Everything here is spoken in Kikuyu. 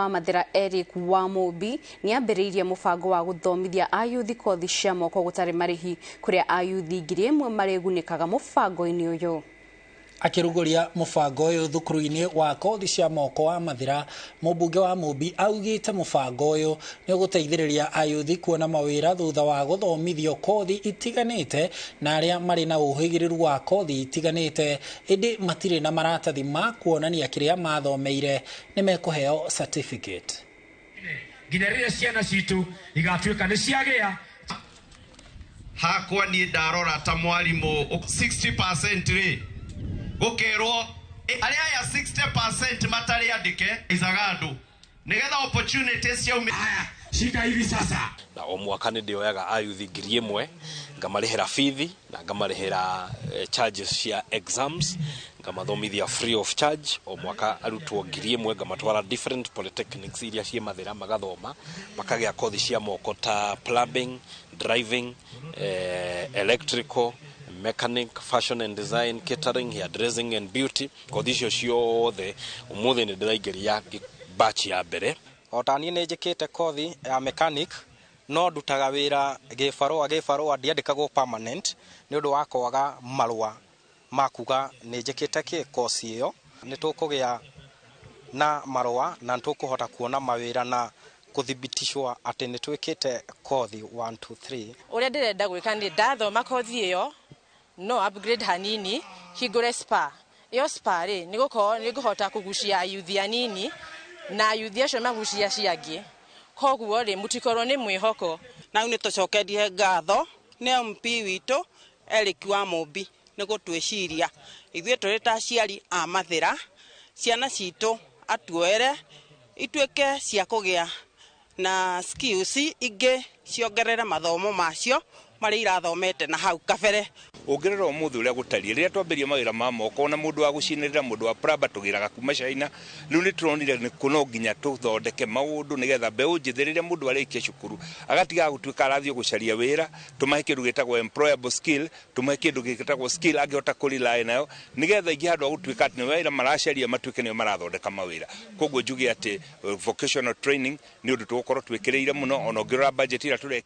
Wa Mathira Eric Wamũmbi nĩ ambĩrĩirie mũbango wa gũthomithia ayuthi kothi cia moko gũtarĩ marĩhi, kũrĩa ayuthi 1000 marĩgunĩkaga mũbango-inĩ ũyũ. Akĩrugũria mũbango ũyũ thukuru-inĩ wa kothi cia moko wa Mathira, mũmbunge wa Mũmbi augĩte mũbango ũyũ nĩ ũgũteithĩrĩria ayuthi kuona mawĩra thutha wa gũthomithio kothi itiganĩte, na arĩa marĩ na ũhĩgĩrĩru wa kothi itiganĩte ĩndĩ matirĩ na maratathi ma kuonania kĩrĩa mathomeire nĩ mekũheo certificate. Nginya rĩrĩa ciana citũ igatuĩka nĩ ciagĩa. Hakwa niĩ ndarora ta mwarimũ, 60% rĩ gũkerwo arĩa aya 60% matarĩ andĩke icaga andũ nĩgetha opportunities ciaume. Haya, shika hivi sasa. Na o mwaka nĩ ndĩoyaga ayuthi 1000, ngamarĩhĩra bithi na ngamarĩhĩra charges cia exams, ngamathomithia free of charge. O mwaka arutwo 1000 ngamatwara different polytechnics iria ciĩ Mathĩra, magathoma makagĩa kothi cia moko ta plumbing, driving, electrical, mechanic, fashion and design, catering, hairdressing and beauty. Kothi icio ciothe ũmũthĩ nĩ ndĩraingĩria batch ya mbere. O ta niĩ nĩ njĩkĩte kothi ya mechanic, no ndutaga wĩra gĩbarũa gĩbarũa, ndiandĩkagwo permanent nĩ ũndũ wa kwaga marũa ma kuga nĩ njĩkĩte kĩ kosi ĩyo. Nĩ tũkũgĩa na marũa na nĩ tũkũhota kuona mawĩra na kũthibitishwo atĩ nĩ twĩkĩte kothi 1 2 3. Ũrĩa ndĩrenda gwĩka nĩ ndathoma kothi ĩyo no upgrade hanini, hingũre spa. Ĩyo spa rĩ, nĩ gũkorwo nĩ ngũhota kũgucia ayuthi anini na ayuthi acio magucia acio angĩ, koguo rĩ, mũtikorwo nĩ mwĩhoko. Na rĩu nĩ tũcokerie ngatho nĩ MP witũ Eric wa Mũmbi nĩ gũtwĩciria ithuĩ tũrĩ ta aciari a Mathĩra, ciana citũ atuoere ituĩke cia kũgĩa na skills ingĩ ciongerere mathomo macio marĩa irathomete na hau kabere. Ũngĩrora ũmũthĩ ũrĩa gũtariĩ, rĩrĩa twambĩrĩria mawĩra ma moko, ona mũndũ wa gũcinĩrĩra, mũndũ wa plumber tũgĩraga kuma China. Rĩu nĩ tũronire nĩ no nginya tũthondeke maũndũ nĩgetha mbeũ njĩthĩ, rĩrĩa mũndũ arĩkia cukuru agatigaga gũtuĩka arathiĩ gũcaria wĩra, tũmahe kĩndũ gĩtagwo employable skill, tũmahe kĩndũ gĩtagwo skill angĩhota kũ-rely nayo, nĩgetha ingĩ handũ ha gũtuĩka atĩ nĩ wĩra maracaria, matuĩke nĩo marathondeka mawĩra. Koguo njuge atĩ vocational training nĩ ũndũ tũgũkorwo twĩkĩrĩire mũno, ona ũngĩrora budget ĩrĩa tũrekĩra.